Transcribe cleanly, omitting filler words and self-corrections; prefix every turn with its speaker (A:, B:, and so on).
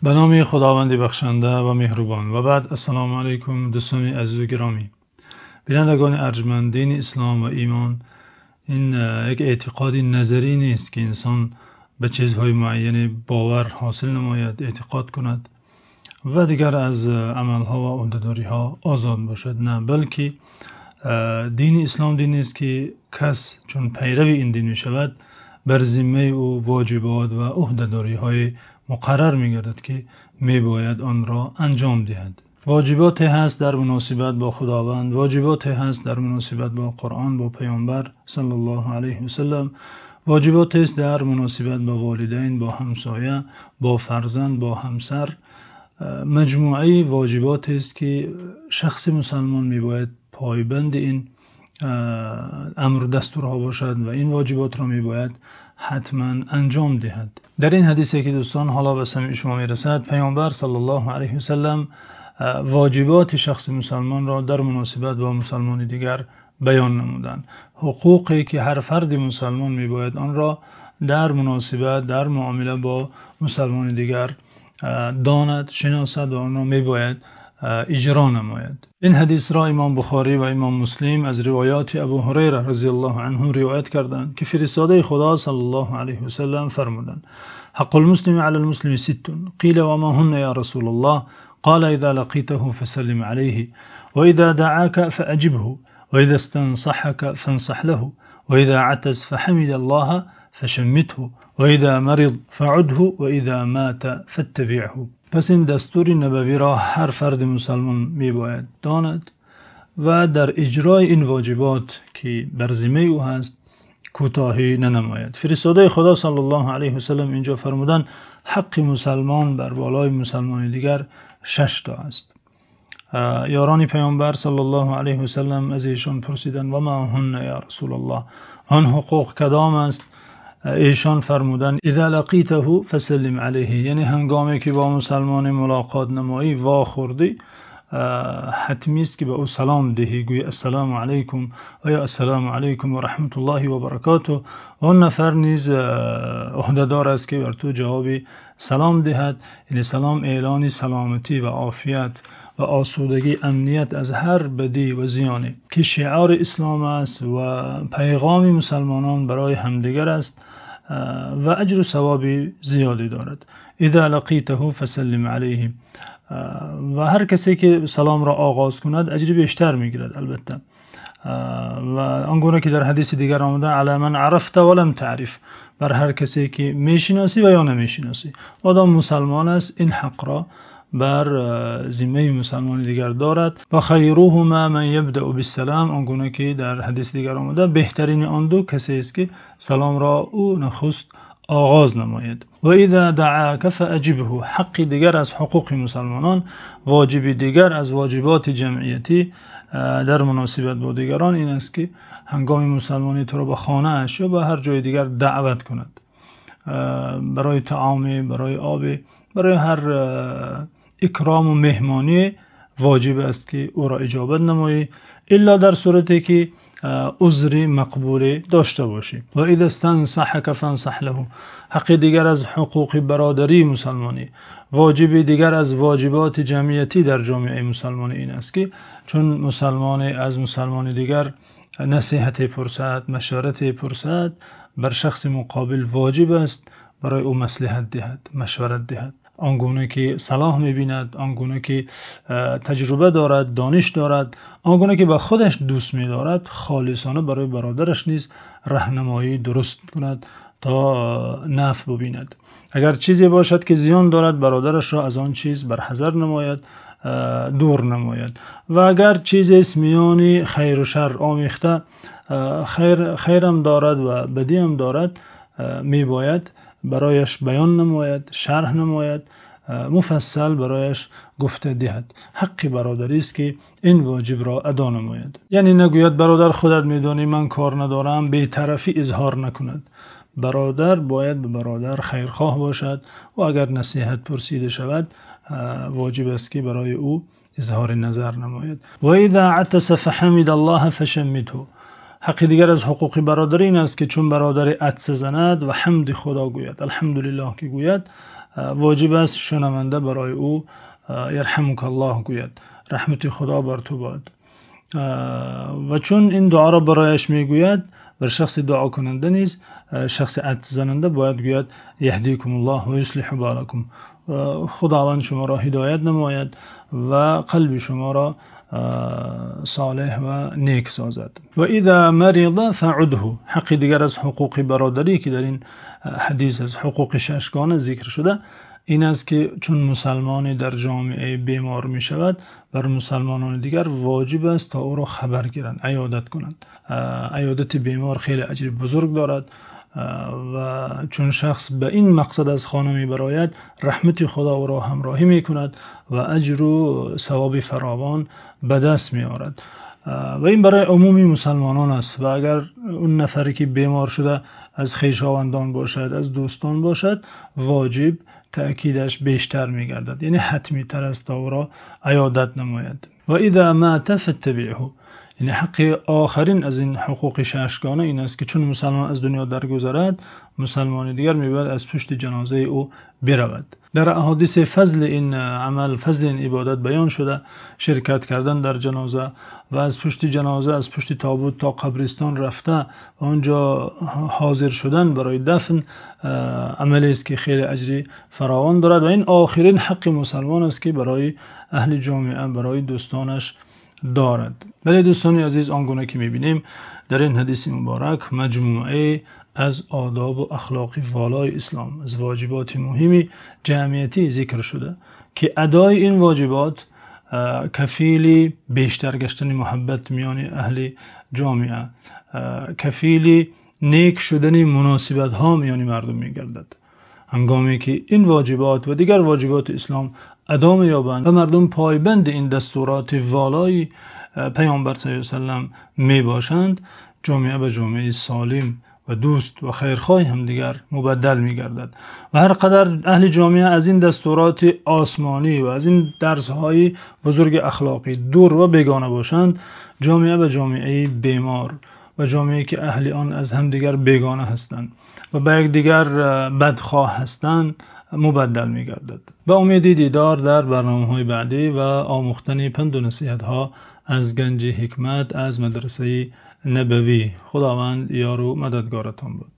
A: Ба номи Худованди бахшанда ва меҳрубон. Ва баъд, ассалому алайкум, дӯстони азиз ва гиромӣ, бинандагони арҷманд. Дини ислом ва имон ин як эътиқоди назарӣ нест, ки инсон ба чизҳои муайяне бовар ҳосил намояд, эътиқод кунад ва дигар аз амалҳо ва уҳдадориҳо озод бошад. На, балки дини ислом диние аст, ки кас чун пайрави ин дин мешавад, бар зиммаи ӯ воҷибот ва уҳдадориҳои муқаррар мегардад, ки мебояд онро анҷом диҳад. Воҷиботе ҳаст дар муносибат бо Худованд, воҷиботе ҳаст дар муносибат бо Қуръон, бо Паёмбар саллаллоҳу алайҳи васаллам, воҷиботест дар муносибат бо волидайн, бо ҳамсоя, бо фарзанд, бо ҳамсар. Маҷмӯаи воҷиботест, ки шахси мусулмон мебояд пойбанди ин амр ва дастурҳо бошад ва ин воҷиботро мебояд ҳатман анҷом диҳад. Дар ин ҳадисе, ки дӯстон ҳоло ба самъи шумо мерасад, Паёмбар саллаллоҳу алайҳи васаллам воҷиботи шахси мусулмонро дар муносибат бо мусулмони дигар баён намуданд. Ҳуқуқе ки ҳар фарди мусулмон мебояд онро дар муносибат, дар муомила бо мусулмони дигар донад, шиносад ва онро мебояд иҷро намояд. Ин ҳадисро имом Бухорӣ ва имом Муслим аз ривоёти Абу Ҳурайра разияллоҳу анҳу ривоят карданд, ки фиристодаи Худо саллаллоҳу алайҳи васаллам фармуданд: حق المسلم على المسلم ست. قيل: وما هن يا رسول الله؟ قال: إذا لقيته فسلم عليه، وإذا دعاك فأجبه، وإذا استنصحك فانصح له، وإذا عطس فحمد الله فشمته، وإذا مرض فعده، وإذا مات فاتبعه. Пас ин дастури набавиро ҳар фарди мусулмон мебояд донад ва дар иҷрои ин воҷибот, ки бар зиммаи ӯ ҳаст, кӯтоҳӣ ннамояд. Фиристодаи Худо саллаллоҳу алайҳи васаллам инҷо фармуданд: ҳаққи мусулмон бар болои мусулмони дигар шаш то аст. Ёрони Паёмбар саллаллоҳу алайҳи васаллам аз эшон пурсиданд: وما هن يا رسول الله؟ Он ҳуқуқ кадом аст? Эшон фармуданд: إذا لقيته فسلم عليه. Яъне ҳангоме ки бо мусулмоне мулоқот намоӣ, вохӯрдӣ, ҳатмӣ аст, ки ба ӯ салом диҳӣ, гӯӣ: «السلام عليكم» ва ё «السلام عليكم ورحمة الله وبركاته». Он нафар низ уҳдадор аст, ки бар ту ҷавоби салом диҳад. Яъне салом эълони саломатӣ ва офият ва осудагӣ, амният аз ҳар бадӣ ва зиёне, ки шиори ислом аст ва паёми мусулмонон барои ҳамдигар аст ва аҷру савоби зиёде дорад. إذا لقيته فسلم عليه. Ва ҳар касе ки саломро оғоз кунад, аҷри бештар мегирад, албатта. Ва он гуна ки дар ҳадиси дигар омада: على من عرفت ولم تعرف. Бар ҳар касе ки мешиносӣ ва ё намешиносӣ, одам мусулмон аст, ин ҳақро бар зиммаи мусулмони дигар дорад. وخيرهما من يبدأ بالسلام. Он гуна ки дар ҳадиси дигар омада, беҳтарини он ду касе аст, ки саломро ӯ нахуст оғоз намояд. وإذا دعاك فأجبه. Ҳаққи дигар аз ҳуқуқи мусулмонон, воҷиби дигар аз воҷиботи ҷамъиятӣ дар муносибат бо дигарон ин аст, ки ҳангоми мусулмоне туро ба хонааш ё ба ҳар ҷои дигар даъват кунад, барои таоме, барои обе, барои ҳар икром ва меҳмонӣ, воҷиб аст, ки ӯро иҷобат намоӣ, илло дар сурате ки узри мақбуле дошта бошӣ. وإذا استنصحك فانصح له. Ҳаққи дигар аз ҳуқуқи бародарии мусулмонӣ, воҷиби дигар аз воҷиботи ҷамъиятӣ дар ҷомеаи мусулмонӣ ин аст, ки чун мусулмоне аз мусулмони дигар насиҳате пурсад, машварате пурсад, бар шахси муқобил воҷиб аст барои ӯ маслиҳат диҳад, машварат диҳад, он гуна ки салоҳ мебинад, он гуна ки таҷриба дорад, дониш дорад, он гуна ки ба худаш дӯст медорад, холисона барои бародараш низ роҳнамоии дуруст кунад, то нафъ бибинад. Агар чизе бошад, ки зиён дорад, бародарашро аз он чиз барҳазар намояд, дур намояд. Ва агар чизест миёни хайру шар омехта, хайр хайрам дорад ва бадӣ ҳам дорад, мебояд барояш баён намояд, шарҳ намояд, муфассал барояш гуфта диҳад. Ҳаққи бародарӣ аст, ки ин воҷибро адо намояд. Яъне нагӯяд: «Бародар, худат медонӣ, ман кор надорам», бетарафӣ изҳор накунад. Бародар бояд ба бародар хайрхоҳ бошад ва агар насиҳат пурсида шавад, воҷиб аст, ки барои ӯ изҳори назар намояд. وإذا عطس فحمد الله فشمته. Ҳаққи дигар аз ҳуқуқи бародарӣ ин аст, ки чун бародаре атса занад ва ҳамди Худо гӯяд, алҳамдулиллоҳ ки гӯяд. воҷиб аст шунаванда барои ӯ ярҳамукаллоҳ гӯяд, раҳмати Худо бар ту бод. Ва чун ин дуоро барояш мегӯяд, бар шахси дуокунанда низ шахси атсзананда бояд гӯяд яҳдикумуллоҳ ва юслиҳу балакум, Худованд шуморо ҳидоят намояд ва қалби шуморо солеҳ ва нек созад. Ва иза мариза фаъудҳу, ҳаққи дигар аз ҳуқуқи бародарӣ ки дар ин ҳадис аз ҳуқуқи шашгона зикр шуда ин аст ки чун мусулмоне дар ҷомеа бемор мешавад, бар мусулмонони дигар воҷиб аст то ӯро хабар гиранд, иёдат кунанд. Иёдати бемор хеле аҷри бузург дорад ва чун шахс ба ин мақсад аз хона мебарояд, раҳмати Худо ӯро ҳамроҳӣ мекунад ва аҷру савоби фаровон ба даст меорад. Ва ин барои умуми мусулмонон аст ва агар он нафаре ки бемор шуда аз хешовандон бошад, аз дӯстон бошад, воҷиб таъкидаш бештар мегардад, яъне ҳатмитар аст то ӯро иёдат намояд. Ва иза мата фаттабиъҳу, яъне ҳаққи охирин аз ин ҳуқуқи шашгона ин аст ки чун мусулмон аз дунё даргузарад, мусулмони дигар мебояд аз пушти ҷанозаи ӯ биравад. Дар аҳодис фазли ин амал, фазли ин ибодат баён шуда, ширкат кардан дар ҷаноза ва аз пушти ҷаноза, аз пушти тобут то қабристон рафта ва он ҷо ҳозир шудан барои дафн амале аст ки хеле аҷри фаровон дорад ва ин охирин ҳаққи мусулмон аст ки барои аҳли ҷомеа, барои дӯстонаш дорад. Вале дӯстони азиз, он гуна ки мебинем дар ин ҳадиси муборак маҷмӯае аз одоб ва ахлоқи волои ислом, аз воҷиботи муҳими ҷамъиятӣ зикр шуда ки адои ин воҷибот кафили бештар гаштани муҳаббат миёни аҳли ҷомеа, кафили нек шудани муносибатҳо миёни мардум мегардад. Ҳангоме ки ин воҷибот ва дигар воҷиботи ислом адо меёбанд ва мардум пойбанди ин дастуроти волои Паёмбар саллаллоҳу алайҳи васаллам мебошанд, ҷомеа ба ҷомеаи солим ва дӯст ва хайрхоҳи ҳамдигар мубаддал мегардад. Ва ҳар қадар аҳли ҷомеа аз ин дастуроти осмонӣ ва аз ин дарсҳои бузурги ахлоқӣ дур ва бегона бошанд, ҷомеа ба ҷомеаи бемор ва ҷомеае ки аҳли он аз ҳамдигар бегона ҳастанд ва ба якдигар бадхоҳ ҳастанд мубаддал мегардад. Ба умеди дидор дар барномаҳои баъдӣ ва омӯхтани панду насиҳатҳо аз ганҷи ҳикмат аз мадрасаи набавӣ. Худованд ёру мададгоратон бод.